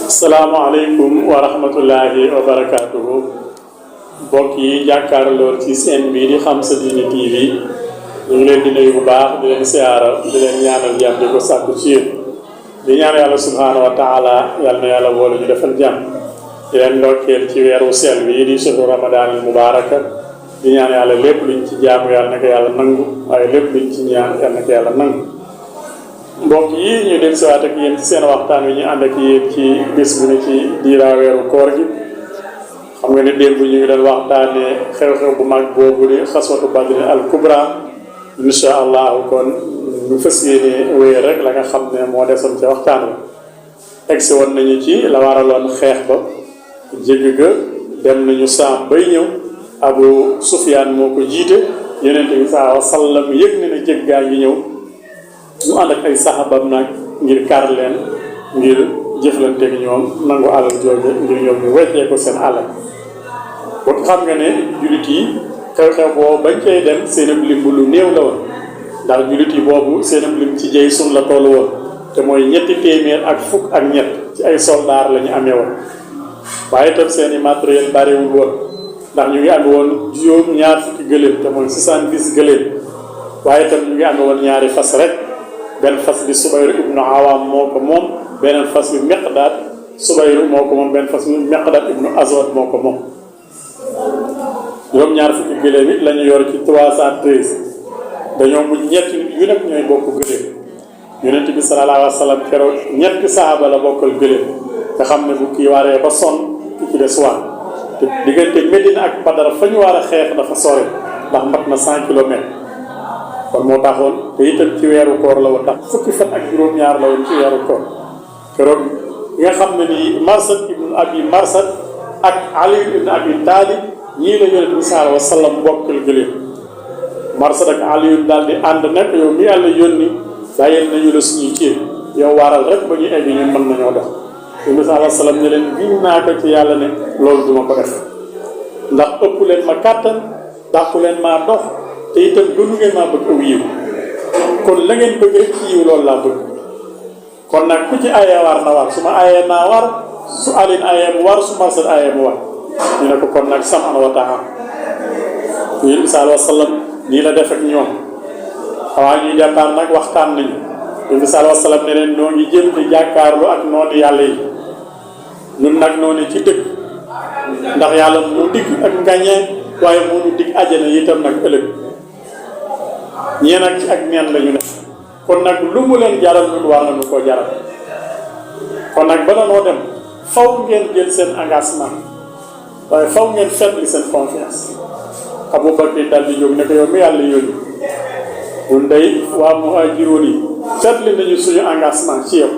asalaamaaleykum wa rahmatullahi wa barakaatuhu. mbokk yi jàkkaarloo ci seen bii di Xam Sa Diine TV ñu ngi leen di nuyu bu baax di leen siyaara di leen ñaanal jàmm di ko sàkku ci yéen di ñaan yàlla subhaanahu wa taala yàlla na yàlla boole ñu defal jàmm di leen ndokkeel ci weeru sel bii di shahru ramadan al mubaraka di ñaan yàlla lépp luñ ci jaamu yàlla na ko yàlla nangu waaye lépp luñ ci ñaan yàlla na ko yàlla nangu. mbokk yi ñu del siwaat ak yéen ci seen waxtaan wi ñu ànd ak yéen ci bés bu ne ci diiraa weeru koor gi. xam nga ne démb ñu ngi doon waxtaanee xew-xew bu mag boobu di xaswatu badri al kubra insha allahu kon ñu fas yéene wéy rek la nga xam ne moo desoon ca waxtaan wi egsi woon nañu ci la waraloon xeex ba jégg ga dem nañu saam bay ñëw Abu Sufyaan moo ko jiite Yonent bi sallallahu alayhi wa sallam yëg ne na jégg gaa ngi ñëw ñu ànd ak ay saxaabam nag ngir kar leen ngir jëflanteeg ñoom nangu alal jooju ngir ñoom ñu weccee ko seen alal boo xam nga ne jullit yi xew-xew boobu bañ koy dem seen ab lim bu lu néew la woon ndax jullit yi boobu seen ab lim ci jey sun la toll woon te mooy 300 ak fukk ak ñett ci ay soldaar la ñu amee woon waaye itam seen i matériel bariwul woon ndax ñu ngi amee woon juróom-ñaar fukki gëléem te mooy 70 gëléem waaye itam ñu ngi amee woon ñaari fas rek benn fas bi Subayru ibnu Awaam moo ko moom beneen fas bi Miqdaad Subayru moo ko moom benn fas bi Miqdaad ibnu Aswad moo ko moom juróom-ñaar fukki gëléem it la ñu yor ci 313 dañoo mujj ñetti nit yu nekk ñooy bokk gëléem Yonent bi sallallahu alayhi wa sallam keroog ñetti saaba la bokkal gëléem nga xam ne bu kii waree ba sonn ki ci des war te diggante Medina ak Badar fa ñu war a xeex dafa sore ndax mat na 100 kilomètres kon moo taxoon te itam ci weeru koor la woon ndax fukki fan ak juróom-ñaar la woon ci weeru koor keroog nga xam ne nii Marsad ibnu Abi Marsad ak Ali ibnu Abi Talib ñii la Yonent bi sallallahu alayhi wa sallam bokkal gëléem Marsad ak Ali daal di ànd nekk yow mi yàlla yónni bàyyil nañu la suñuy ceeb yow waaral rek ba ñu egg ñun mën nañoo dox Yonent bi sallallahu alayhi wa sallam ne leen giñ naa ko ci yàlla ne loolu duma ko def ndax ëpp leen ma kàttan dàqu leen maa dox te itam gënu ngeen maa bëgg aw yiw kon la ngeen bëgg rek ci yiw loolu laa bëgg kon nag ku ci ayee war na war su ma ayee naa war su alin ayee mu war su Marsad ayee mu war ñu ne ko kon nag sam'an wa taa'atan Yonent bi sallallahu alayhi wa sallam nii la def ak ñoom xawaa ñuy départ nag waxtaan nañu Yonent bi sallallahu alayhi wa sallam ne leen noo ngi jëm di jàkkaarlu ak noonu yàlla yi ñun nag noonu ci dëgg ndax yàlla mu digg ak ngañee waaye moo ñu dig àjjana itam nag ëllëg ñee nag ci ak neen la ñu def kon nag lu mu leen jaral ñun war nañu koo jaral kon nag bala noo dem faw ngeen jël seen engagement waaye faw ngeen fetli seen confiance Abu Bakr daal di jóg ne ko yow mi yàlla yónni ñun day waa muhaajiroon yi fetli nañu suñu engagement ci yow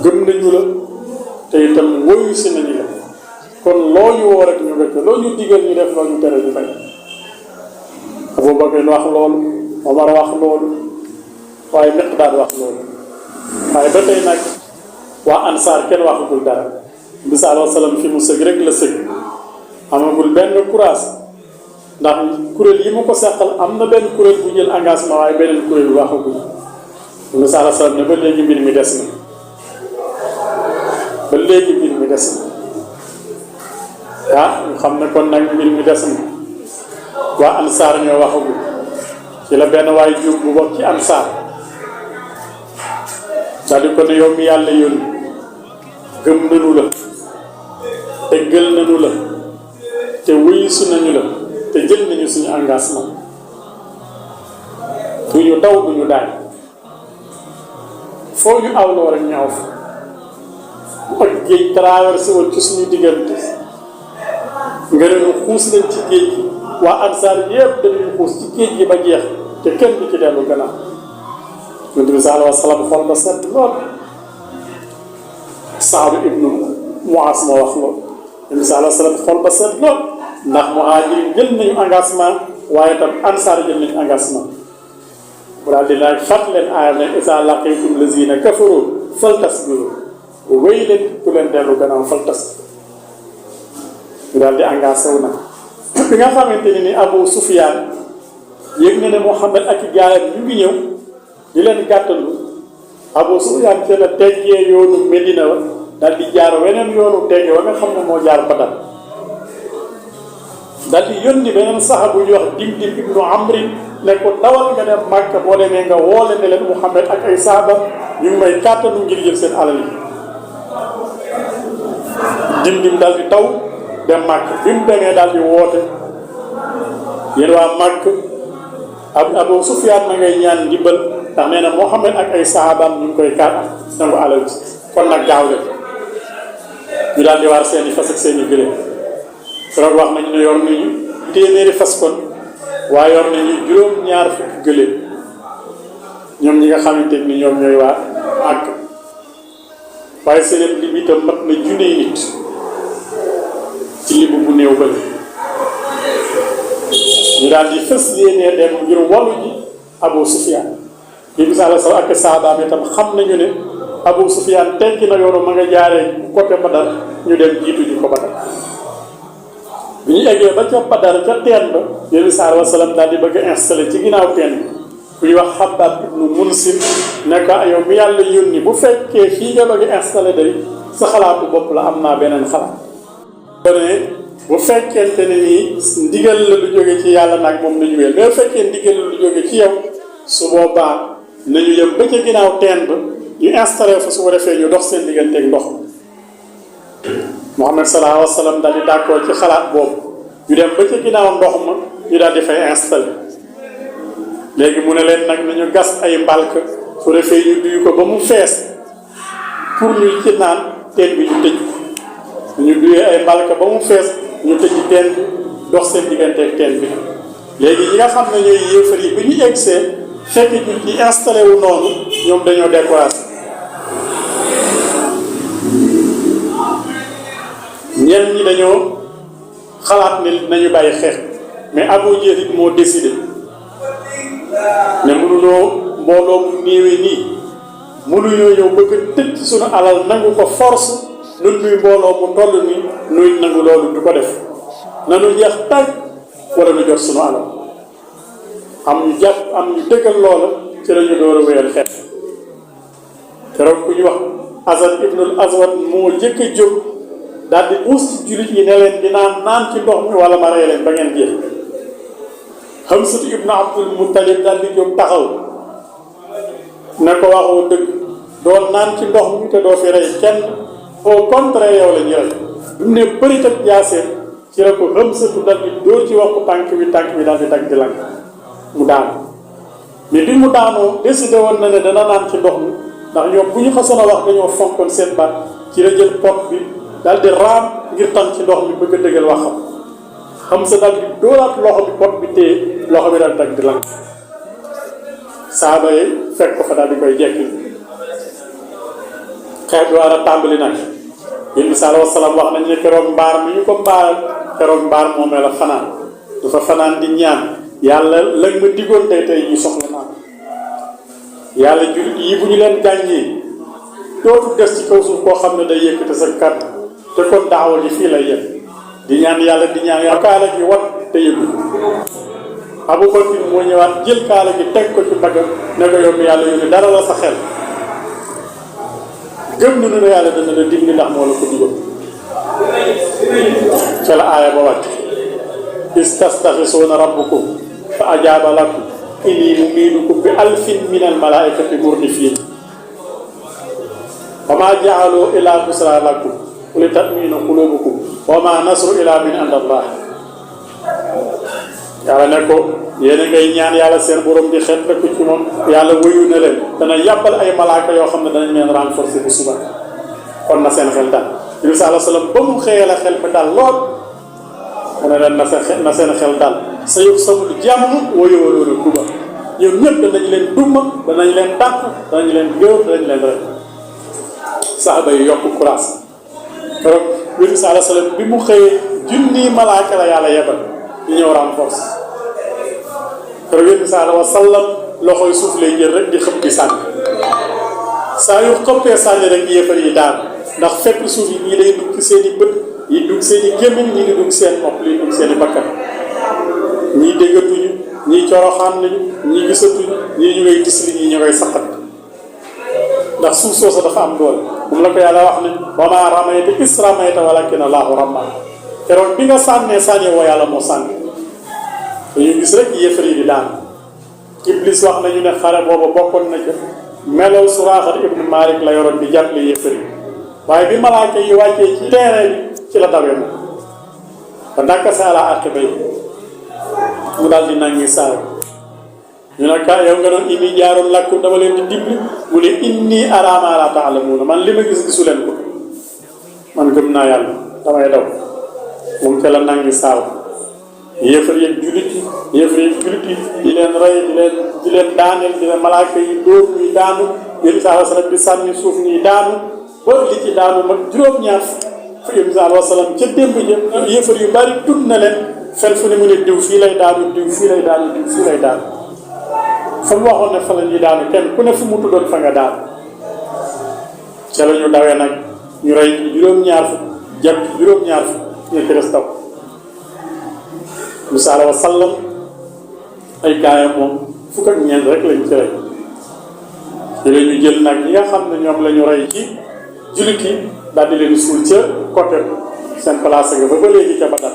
gëm nañu la te itam woyu si nañu la kon loo ñu woo rek ñu nga ko loo ñu digal ñu def loo ñu tere ñu bañ Abu Bakr wax loolu Omar wax loolu waaye Miqdaad wax loolu waaye ba tey nag waa ansaar kenn waxagul dara bi sallallahu alayhi wa sallam fi mu sëg rek la sëg amagul benn courage ndax kuréel yi mu ko seqal am na benn kuréel bu jël engagement waaye beneen kuréel bu waxagul bi sallallahu alayhi wa sallam ne ba léegi mbir mi des na ba léegi mbir mi des na ñu xam ne kon nag mbir mi des na waa ansaar ñoo waxagul ci la benn waay jóg bu bokk ci ansaar daal di ko ne yow mi yàlla yónni gëm nañu la te gël nañu la te wuyisu nañu la te jël nañu suñu engagement du ñu daw du ñu daay foo ñu awloo rek ñaaw fa bu ak géej traversé woon ci suñu diggante nga ne ñu xuus leen ci géej gi waa ansaar yëpp dañuy xuus ci géej gi ba jeex te kenn du ci dellu gannaaw Yonent bi sallallahu alayhi wa sallam xol ba set lool Saad ibnu Muaas moo wax lool Yonent bi sallallahu alayhi wa sallam xol ba set lool ndax muhaajir jël nañu engagement waaye tam ansaar jël nañ engagement bu daal di laaj fat leen aaya ne isa laqitum lazina kafaru faltasbiru wéy leen ku leen dellu gannaaw faltas ñu daal di engagé wu nag bi nga xamante ni Abu Sufyaan yëg na ne Muhammad ak i gaayam ñu ngi ñëw di leen gàttandu Abu Sufyaan te la teggee yoonu Medina wa daal di jaar weneen yoonu teggee wa nga xam ne moo jaar Badar daal di yónni beneen saxaaba bu ñuy wax Dimdim ibnu Amrin ne ko dawal nga dem Màkka boo demee nga woole ne leen Muhammad ak ay saaba ñu ngi may gàttandu ngir jël seen alal yi Dimdim daal di taw dem Màkka bi mu demee daal di woote yéen waa Màkka Abu Sufyaan ma ngay ñaan ndimbal ndax nee na Muhammad ak ay sahabaam ñu ngi koy kaat nangu alal ji kon nag gaaw leen ñu daal di war seeni fas ak seeni gëléem keroog wax nañu ne yor nañu téeméeri fas kon waaye yor nañu juróom-ñaar fukki gëléem ñoom ñi nga xamante ni ñoom ñooy waa àgg waaye seen lim itam mat na junniy nit ci libu bu néew ba ñu daal di fës yéenee dem ngir wallu ji Abu Sufyaan yi misaala sax ak saabaam itam xam nañu ne Abu Sufyaan teggi na yoonu ma nga jaaree côté Badar ñu dem jiitu ji ko Badar bi ñu eggee ba ca Badar ca teen ba yéen sallallahu alayhi wa sallam daal di bëgg a installé ci ginnaaw teen bi ku ñuy wax Xabbaab ibnu Munsir ne ko yow mi yàlla yónni bu fekkee fii nga bëgg a installé day sa xalaatu bopp la am naa beneen xalaat bu fekkente ne nii ndigal la lu jóge ci yàlla nag moom nañu wéel mais bu fekkee ndigal la lu jóge ci yow su boobaa nañu yem ba ca ginnaaw teen ba ñu installé fa su ko defee ñu dox seen digganteeg ndox Muhammad sallallahu alayhi wa sallam daal di d'accord ci xalaat boobu ñu dem ba ca ginnaaw ndox ma ñu daal di fay installé léegi mu ne leen nag nañu gas ay mbalk su defee ñu duy ko ba mu fees pour ñu ci naan teen bi ñu tëj ko ñu duyee ay mbalk ba mu fees ñu tëj teen bi dox seen digganteeg teen bi léegi ñi nga xam ne ñooy yéefar yi bi ñu eggsee fekk ñu ci installé wu noonu ñoom dañoo découragé ñenn ñi dañoo xalaat ni nañu bàyyi xeex mais Abu Jahl moo décidé ne mënuloo mbooloo mu néewee nii mënuñoo ñëw bëgg tëj suñu alal nangu ko force nun nuy mbooloo mu toll nii nuy nangu loolu du ko def nanu jeex tàgg wala nu jot suñu alal am ñu jàpp am ñu dëggal loola ci la ñu door a wéyal xeex keroog ku ñu wax Asad ibnul Aswad moo jëkk a jóg daal di uus ci jullit yi ne leen dinaa naan ci ndox mi wala ma rey leen ba ngeen jeex Hamsatu ibnu Abdul Muttalib daal di jóg taxaw ne ko waxoo dëgg doo naan ci ndox mi te doo fi rey kenn au contraire yow la ñu rey du ne bëri tak jaaseen ci la ko Hamsatu daal di dóor ci waxu tànk bi daal di dagg di lang mu daanu mais bi mu daanoo décidé woon na ne dana naan ci ndox mi ndax ñoom bu ñu xasoon a wax dañoo fonkoon seen baat ci la jël pot bi daal di raam ngir tan ci ndox mi bëgg a dëggal waxam Hamza daal di dóoraat loxo bi pot bi téye loxo bi daal di dagg di lang saaba yi fekk ko fa daal di koy jekki xeex bi war a tàmbali nag yéen bi sallallahu alayhi wa sallam wax nañu ne keroog mbaar mi ñu ko mbaar keroog mbaar moomee la fanaan dafa fanaan di ñaan yàlla lañ ma diggoon tey ñu soxla naa yàlla jullit yi bu ñu leen gàññee dootu des ci kaw suuf koo xam ne day yëkkati sa kàddu te kon daawa ji fii lay yem di ñaan yàlla kaala gi wat te yëgu Abu Bakr moo ñëwaat jël kaala gi teg ko ci mbaggam ne ko yow mi yàlla yónni dara la sa xel gëm na ne yàlla dana la dimbali ndax moo la ko digoon ca la aaya ba wàcc istastaxisuuna rabbukum fa ajaaba lakum inni mumiidukum bi alfin min al malaikati murdifiin wa maa ja'aluu illaa busraa lakum wa li tatma'inna quluubukum wa maa nasru illaa min indi Allah yàlla ne ko yéen a ngay ñaan yàlla seen borom di xeet rek ci moom yàlla wëyu na leen dana yàbbal ay malaaka yoo xam ne danañ leen renforcer bu suba kon na seen xel dal Nabi sallallahu alayhi wa sallam ba mu xëyee la xel ba dal lool mu ne leen na seen xel dal sa yëg samul jàmm wóyowaloolu kuba ñoom ñëpp danañ leen dumma danañ leen dàq danañ leen gëw danañ leen rek saxaba yi yokk courage keroog Nabi sallallahu alayhi wa sallam bi mu xëyee junni malaaka la yàlla yebal ñu ñëw renforce keroog yéen sallallahu alayhi wa sallam loxoy suuf lay jël rek di xëpp di sànni saa yu xëppee sànni rek yéefar yi daan ndax fekk suuf yi ñii day dugg ci seen i bët yi dugg seen i gémmiñ ñii di dugg seen bopp li dugg seen i bakkan ñii déggatuñu ñii coroxaan nañu ñii gisatuñu ñii ñu ngay gis li ñii ñu ngay saqat ndax suuf soosa dafa am doole moom la ko yàlla wax ne wa maa ramayta is ramayta walakin Allahu rama keroog bi nga sànnee sànnee woo yàlla moo sànni dañu gis rek yéefar yi di daan Iblis wax nañu ne xare booba bokkoon na ca melow Suraaxa ibnu Maalik la yoroon di jàppale yéefar yi waaye bi malaaka yi wàccee ci terrain bi ci la dawee moom ba ndàkka sa ala aqiba yi mu daal di nangi saar ñu ne ka yow nga doon inni jaarul lakkum dama leen di dimbali mu ne inni araa maa laa ta'lamuuna man li ma gis gisu leen ko man gëm naa yàlla damay daw moom ca la nangi saaw yéefar yeeg jullit yi di leen rey di leen daaneel di leen malaaka yi dóor ñuy daanu yéen saa wasalam di sànni suuf ñuy daanu ba li ci daanu mag juróom-ñaar fa yéen saa wasalam ca démb ja yéefar yu bari tudd na leen fen fu ne mu ne diw fii lay daanu diw fii lay daanu diw fii lay daanu fa mu waxoon ne fa la ñuy daanu kenn ku ne fu mu tuddoon fa nga daanu ca la ñu dawee nag ñu rey juróom-ñaar fu jàpp juróom-ñaar fu ñu ci des taw Musaa alayhi wa sallam ay gaayam moom fukk ak ñeent rek lañ ci rey ci la ñu jël nag ñi nga xam ne ñoom la ñu rey ci jullit yi daal di leen suul ca côté seen place nga ba léegi ca Badar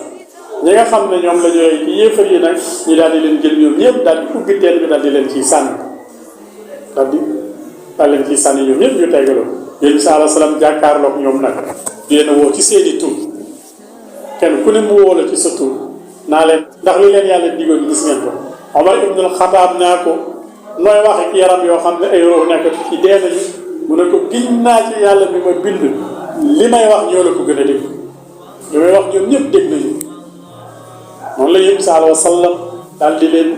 ñi nga xam ne ñoom la ñu rey ci yéefar yi nag ñu daal di leen jël ñoom ñëpp daal di ubbi teen bi daal di leen ciy sànni daal leen ciy sànni ñoom ñëpp ñu tegaloo yéen Musaa alayhi wa sallam jàkkaarloog ñoom nag di leen woo ci seeni tur kenn ku ne mu woo la ci sa tur naa leen ndax li leen yàlla digoon gis ngeen ko Omar ibnul Xataab naa ko nooy waxe ci yaram yoo xam ne ay roo nekk ci dee nañu mu ne ko giñ naa ci yàlla bi ma bind li may wax ñoo la ko gën a dégg li may wax ñoom ñëpp dégg nañu noonu la yéen sallallahu alayhi wa sallam daal di leen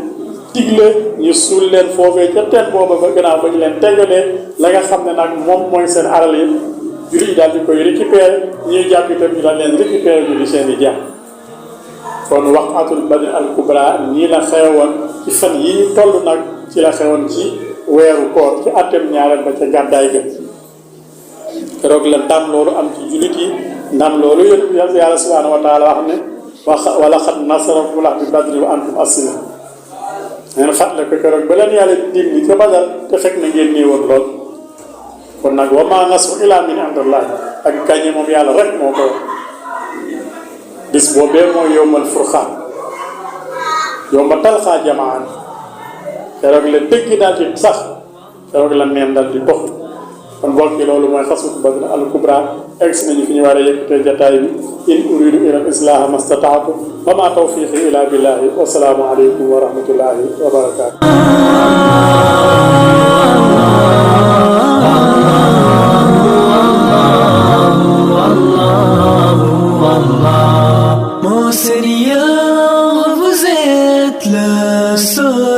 digle ñu suul leen foofee ca teen booba ba gannaaw ba ñu leen tegalee la nga xam ne nag moom mooy seen alal yi jullit yi daal di koy récupérer ñuy jàpp itam ñu daal leen récupérer ñu di seen i jàmm kon waqatul Badr al kubra nii la xewoon ci fan yi ñu toll nag ci la xewoon ci weeru koor ci atem ñaareel ba ca gàddaay ga keroog la ndam loolu am ci jullit yi ndam loolu yàlla subhanahu wa taala wax ne wa laqad nasarakumullahu bi badrin wa antum asila ngeen fàttali ko keroog ba leen yàlla dimbali ca Badar te fekk na ngeen néewoon lool kon nag wa ma nasru illa min indillah ak gàññe moom yàlla rek moo ko bis boobee mooy yowmal furxaan yowma talxaa jamaan keroog la dëgg daal di sax keroog la neen daal di dox kon mbokk yi loolu mooy xaswatu Badr al kubra egsi nañu fi ñu war a yëkkatee jataay bi in uridu ila al islaha mastataatu wa ma tawfiqi ila billahi wa salaamu aleykum wa rahmatullahi wa barakatuh